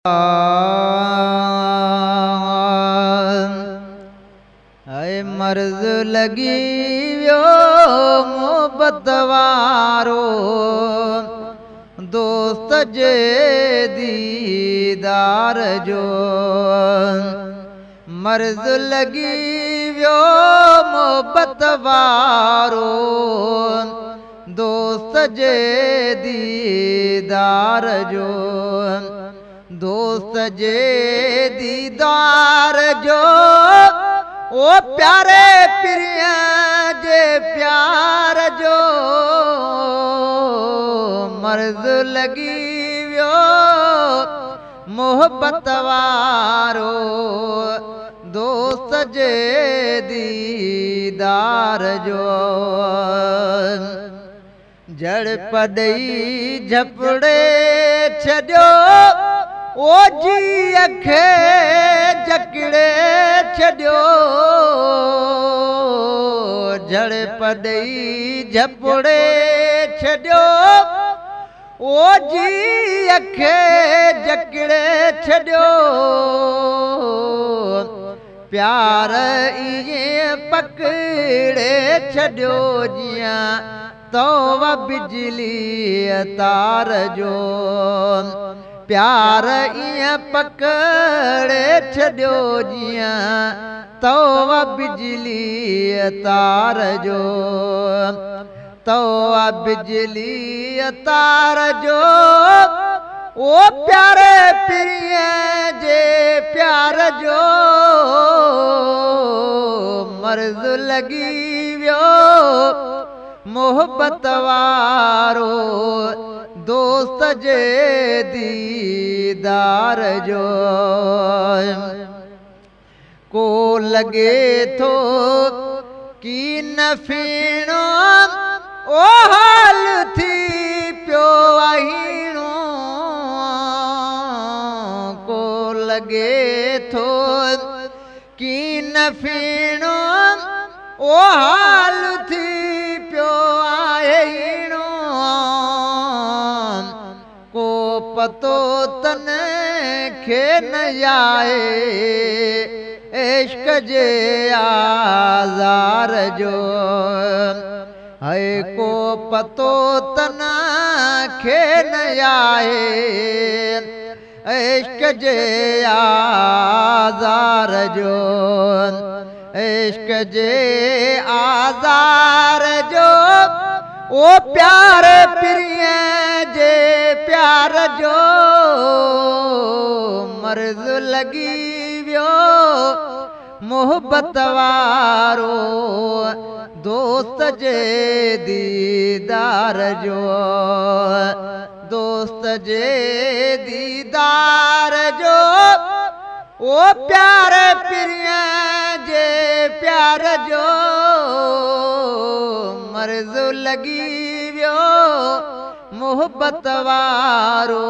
ऐ मर्ज़ लॻी वियो मोहबत वारो, दोस्त जे दीदार जो। मर्ज़ लॻी वियो मोहबत वारो, दोस्त जे दीदार जो। दोस्त जे दीदार जो, ओ प्यारे प्रिय जे प्यार जो। मर्ज़ लॻी वियो मोहबत वारो, दोस्त जे दीदार जो। जड़ पॾई झपड़े छॾियो, ओ जीअ खे जकड़े छॾियो। जड़ पॾई झपड़े छॾियो, ओ जीअ खे जकड़े छॾियो। प्यार ईअं पकड़े छॾियो, जीअं तो बिजली तार जो। प्यार ईअं पकड़े छॾियो, जीअं तो बिजली तार जो। तो बिजली तार जो, ओ प्यारे प्रिय जे प्यार जो। मर्ज़ लॻी वियो मोहबत वारो, दोस्त जे दीदार जो। को लॻे थो की न फीणो, ओ हाल थी पियो आहीणो। को लॻे थो की न फीणो, ओ हाल थी पियो आहीणो। को पतो तन खे न आहे इश्क जे आज़ार जो। है को पतो तन खे न आहे इश्क जे आज़ार जो। इश्क जे आज़ार जो, ओ प्यार प्रिय जे प्यार जो। मर्ज़ लॻी वियो मोहबत वारो, दोस्त जे दीदार जो। दोस्त जे दीदार जो, ओ प्यार प्रिय जे प्यार जो। मर्ज़ लॻी वियो मोहबत वारो,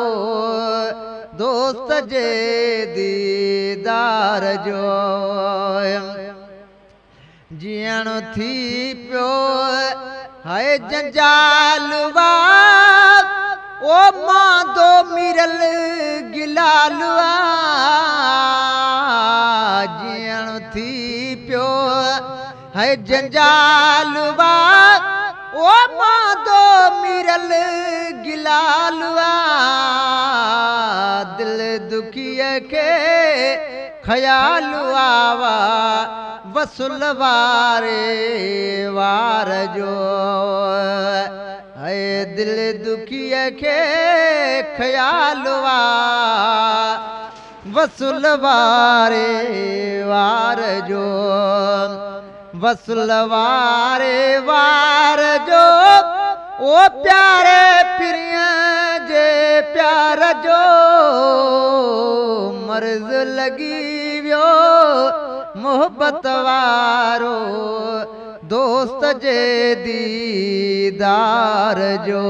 दोस्त जे दीदार जो। जीअण थी पियो है जंजाल वा, ओ मांदो मिरल गिलाल वा। जीअण थी पियो है जंजाल वा, ओ मांदो मिरल गिलाल वा। दिल दुखीअ खे ख़याल आवा, वसुल वारे वार जो। है दिल दुखीअ खे ख़याल आ, वसुल वारे वार जो। वसुल वारे वार जो, ओ प्यारे प्रिय जे प्यार जो। मर्ज़ लॻी वियो मोहबत वारो, दोस्त जे दीदार जो।